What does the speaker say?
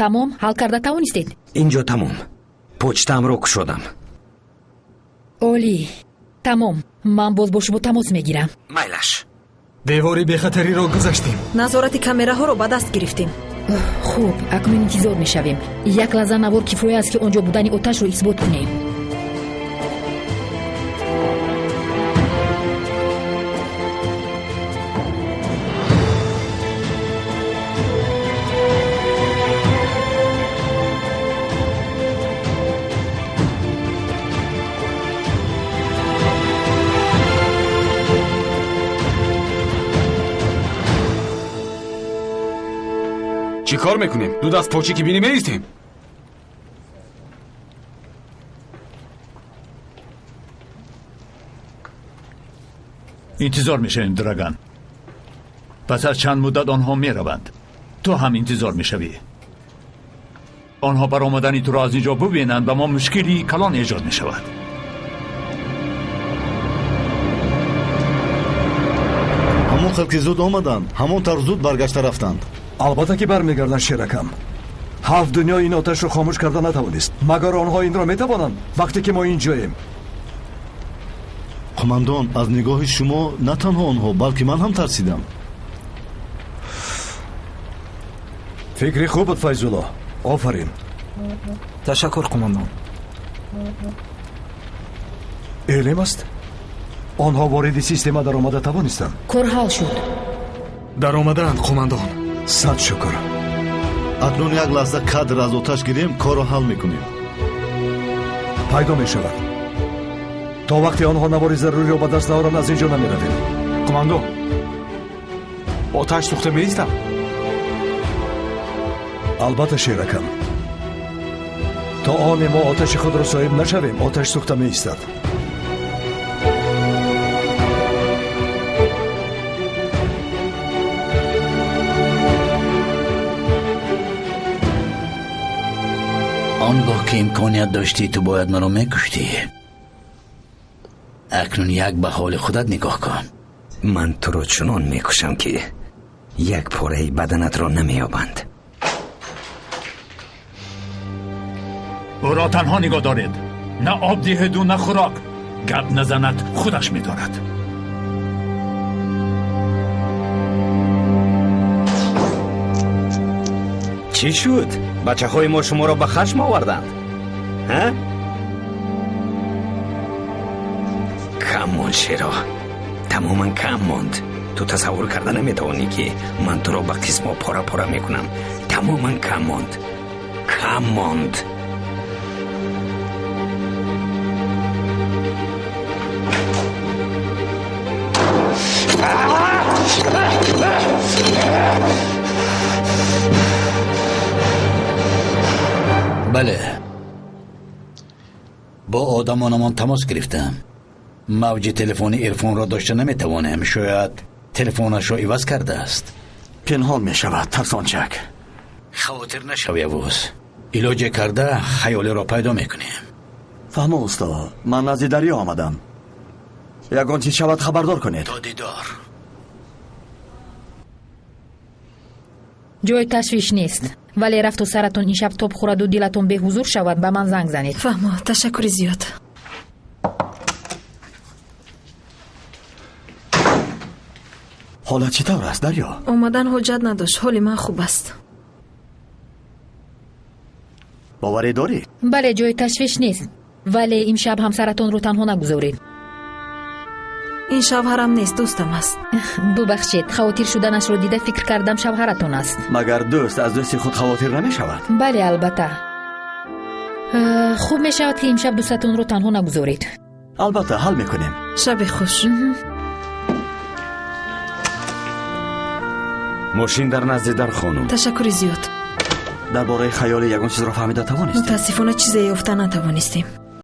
Тамом, ҳал карда тавонистед? Инҷо тамом. Почтаамро кушодам. Олӣ. Тамом. Ман боз бо шумо тамос мегирам. Майлаш. Девори бехатариро гузаштем. Назорати камераҳоро ба даст гирифтем. Хуб, акнун интизор мешавем. Як лаҳза навор кифоя аст, ки он ҷо будани оташро исбот кунем. Чӣ кор мекунем? Ду даст почи ки бинӣ меистем. Интизор мешавем, Драган. Пас аз чанд муддат онҳо мераванд. Ту ҳам интизор мешавӣ. Онҳо баромадани туро аз инҷо бубинанд, ба мо мушкили калон эҷод мешавад. Ҳамон қадр ки зуд омаданд, ҳамон тавр зуд баргашта рафтанд. Албатта ки бармегарданд, шеракам. Ҳафт дунё ин оташро хомӯш карда натавонист. Магар онҳо инро метавонанд вақте ки мо инҷоем? Қумандон, аз нигоҳи шумо на танҳо онҳо, балки ман ҳам тарсидам. Фикри хуб буд, Файзулло. Офарин. Ташаккур, қумандон. Элем аст? Онҳо вориди система даромада тавонистанд. Кор ҳал шуд. Даромадаанд, қумандон. Сад шукр. Акнун як лаҳза кадр аз оташ гирем, корро ҳал мекунем. Пайдо мешавад. То вақте онҳо навори заруриро ба даст наоранд, аз инҷо намеравем. Қумандон, оташ сӯхта меистад? Албатта, шеракам. То оне мо оташи худро соҳиб нашавем, оташ сӯхта меистад. Он гоҳ ки имконият доштӣ, ту бояд маро мекуштӣ. Акнун як ба ҳоли худат нигоҳ кун. Ман туро чунон мекушам, ки як пораи баданатро намеёбанд. Ӯро танҳо нигоҳ доред. На об диҳеду на хӯрок. Гап назанад, худаш медорад. Чӣ шуд? Бачаҳои мо шуморо ба хашм оварданд? Ҳа? Кам монд, шеро. Тамоман кам монд. Ту тасаввур карда наметавонӣ, ки ман туро ба қисмҳо пора-пора мекунам. Тамоман кам монд. Кам монд. Бале, бо одамонамон тамос гирифтам. Мавҷи телефони Ирфонро дошта наметавонем. Шояд телефонашро иваз кардааст. Пинҳон мешавад, тарсончак. Хавотир нашав, Явуз. Илоҷе карда хаёлеро пайдо мекунем. Фаҳмо, усто, ман назди дарё омадам. Ягон чиз шавад, хабардор кунед. То дидор. Ҷои ташвиш нест. Вале рафту саратон ин шаб тоб хӯраду дилатон беҳузур шавад, ба ман занг занед. Фаҳмо, ташаккури зиёд. Ҳолат чӣ тавр аст, Дарё? Омадан ҳоҷат надошт, ҳоли ман хуб аст. Боварӣ дорӣ? Бале, ҷои ташвиш нест. Вале имшаб ҳамсаратонро танҳо нагузоред. Ин шавҳарам нест, дӯстам аст. Бубахшед, хавотир шуданашро дида фикр кардам шавҳаратон аст. Магар дӯст аз дӯсти худ хавотир намешавад? Бале, албатта. Хуб мешавад, ки имшаб дӯстатонро танҳо нагузоред. Албатта, ҳал мекунем. Шаби хуш. Мошин дар назди дар, хонум. Ташаккури зиёд. Дар бораи хаёли ягон чизро фаҳмида тавонистем? Мутаассифона, чизе ёфта натавонистем.